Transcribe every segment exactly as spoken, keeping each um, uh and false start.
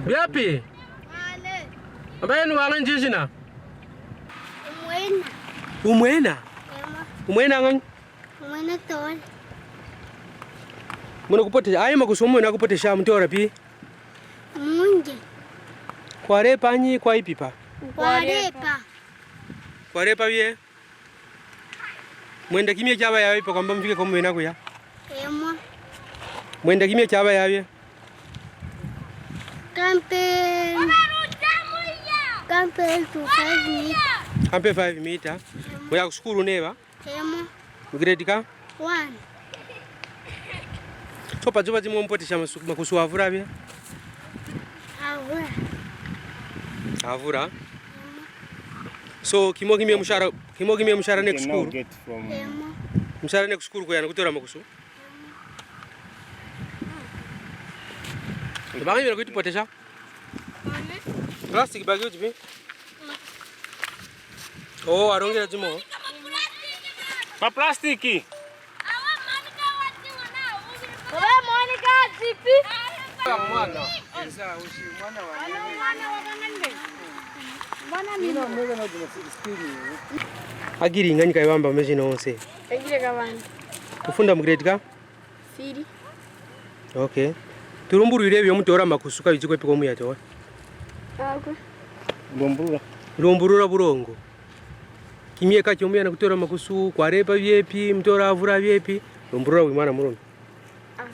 Biapi? Ambaye ni wala njijina? Umwena. Umwena? Ema. Umwena ngani? Umwena tole. Muna kupotesha, ayi makusu umwena kupotesha, mtora pi? Munje. Kwarepa nyi kwaipipa? Kwarepa. Kwarepa bie? Mwenda kimia chaba yawe pa kwamba mfike kwa mwena kuya. Ema. Mwenda kimia chaba yawe. Kampe. Kampe to five meter. Kampe five meter. Ema. Muya kushukuru neba. Ema. Grade ka? One. So, pa zuba zimwe mpotesha masu-, makusu avura bie? Avura. Avura? So, kimo kimia mushara, kimo kimia mushara ne kushukuru? Ema. Mushara ne kushukuru kuya na kutora makusu? Bagi mira kuitu potesha? Plastic bagi uti pi? Oh, arongera zimo. Ma plastic. Agiri ngani kaibamba mezi no onse. Agiri kabanda. Kufunda mu grade ka? Firi. Okay. Turumburwire byo mutora makusu ka bizikwe piko muya towa. Akwe. Lumburura. Lumburura burongo. Kimie ka chomuya na kutora makusu, kwarepa biepi, mutora avura biepi, lumburura wi mwana murume. Ah,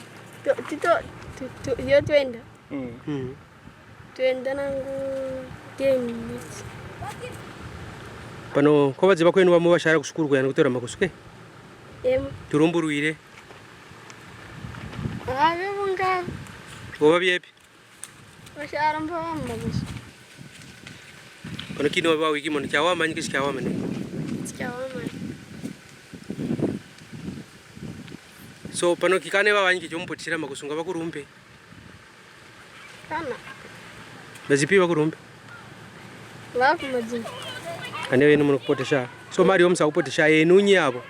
to, to, to, to, to, yo twenda. Mm. Mm. Twenda nangu ten minutes. Pano, koba ziba kwenu bamu bashara kushukuru kuyana kutora makusu ke? Em. Turumburwire. Abe bunga. Koba biepi? Bashara mpa bamu makusu. Pano kino ba wiki mono, kya wa mani kisi kya wa mani? Kya wa mani. So, pano kikane ba wanyi kicho mpotishira makusu nga bakurumpe? Kana. Bazipi bakurumpe? Baku mazini. Ane wenu muno kupotesha. So, mari omsa kupotesha, enu nyi abo?